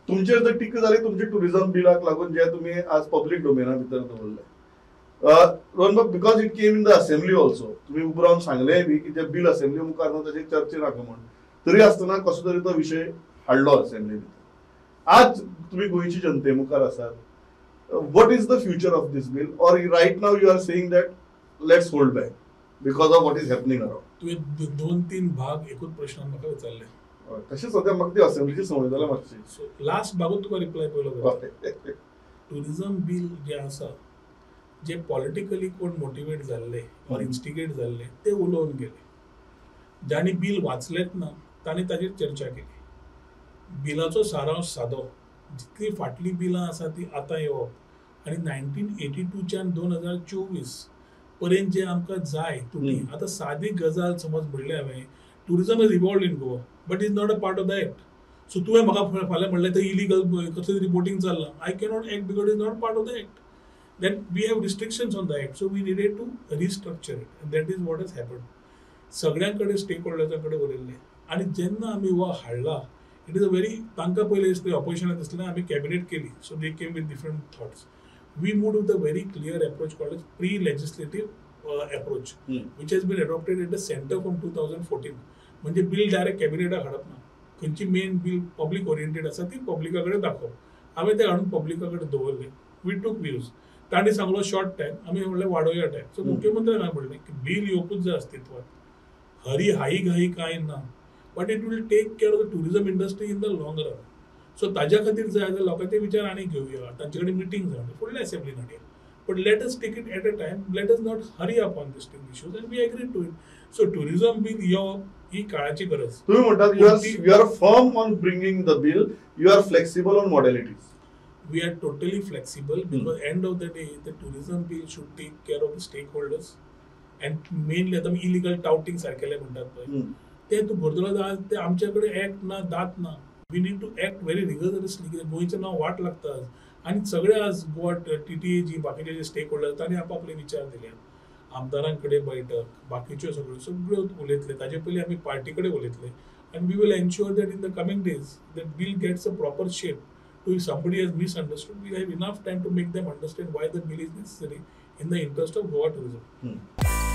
तुमचेर जर टिका जाली तुमचे टुरिझम बिलाक लागून जे तुमी आज पब्लीक डोमेना भितर दवरले रोहन बाब, because it came in the assembly also, तुमी उबो रावन सांगलें बी की जे बिल असेंब्ली मुखार ना ताचेर चर्चे नाका म्हूण, तरी आसतना कसो तरी तो विशय हाडलो असेंब्ली भितर. आज तुमी गोंयची जनते मुखार आसात, what is the future of this bill, or right now you are saying that let's hold back because of what is happening around? तुवें दोन तीन भाग एकूच प्रश्नान म्हाका विचारले. तशें सद्या म्हाका ती असेंब्लीची संवय जाल्या मातशी. सो लास्ट भागूच तुका रिप्लाय पयलो करता. टुरिझम बील जें आसा, जे पॉलिटिकली कोण मोटिवेट जाल्ले ऑर इन्स्टिगेट जाल्ले ते उलोवन गेले, जांणी बील वाचलेंच ना तांणी ताजेर चर्चा केली. बिलाचो सारांश सादो, जितली फाटलीं बिलां आसा ती आतां येवप आनी 1982च्यान 2024 पर्यंत जे आमकां जाय तुटी. आतां सादी गजाल समज म्हणलें हांवें, tourism is evolved in Goa but is not a part of the act. So तुवें म्हाका फाल्यां म्हणलें तें इलिगल कसलें तरी बोटींग चल्लां, I cannot act because is not part of the act. Then we have restrictions on the act, so we needed to restructure it, and that is what has happened. सगळ्यां कडेन stake होल्डर्सां कडेन उलयल्लें आनी जेन्ना आमी हो हाडला, it is a very, तांकां पयलें दिसलें ऑपोजिशनाक दिसलें आमी कॅबिनेट केली, so they came with different thoughts. We moved with a very clear approach called as pre legislative approach, which has been adopted at the centre from 2014. म्हणजे bill direct कॅबिनेटाक हाडप ना, खंयची मेन बिल पब्लीक ओरिएंटेड आसा ती पब्लिका कडेन दाखोवप. हांवें तें हाडून पब्लिका कडेन दवरलें, we took views. तांणी सांगलो शॉर्ट टायम, आमी म्हणलें वाडोवया टायम. सो मुख्यमंत्र्यान हांवें म्हणलें की बिल येवपूच जाय अस्तित्वात, हरी हाई घाई कांय ना, but it will take care of the tourism industry in the long run. So ताज्या खातीर जाय जाल्यार लोकांचे विचार आनी घेवया, तांचे कडेन मिटींग जावन फुडल्या असेंब्लीन हाडया, but let us take it at a time, let us not hurry up on this thing issues, and we agree to it. So tourism bill येवप ही काळाची गरज. तुम्ही म्हणतात you are firm on bringing the bill, you are flexible on modalities. We are totally flexible because end of the day the tourism bill should take care of the stakeholders and mainly आता illegal touting सारकेले म्हणटात पळय ते तूं भरतलो आज ते आमचे कडेन act ना दात ना. We need to act very rigorously, कित्याक गोंयचें नांव वाट लागता आज. आनी सगळे आज गोवा टीटीए जी बाकीचे जे स्टेक होल्डर्स तांणी आपआपले विचार दिले, आमदारां कडेन बैठक बाकीच्यो सगळ्यो सगळ्यो उलयतले, ताजे पयलीं आमी पार्टी कडेन उलयतले, and we will ensure that in the coming days that bill gets a proper shape. To if somebody has misunderstood, we have enough time to make them understand why the bill is necessary in the interest of Goa tourism.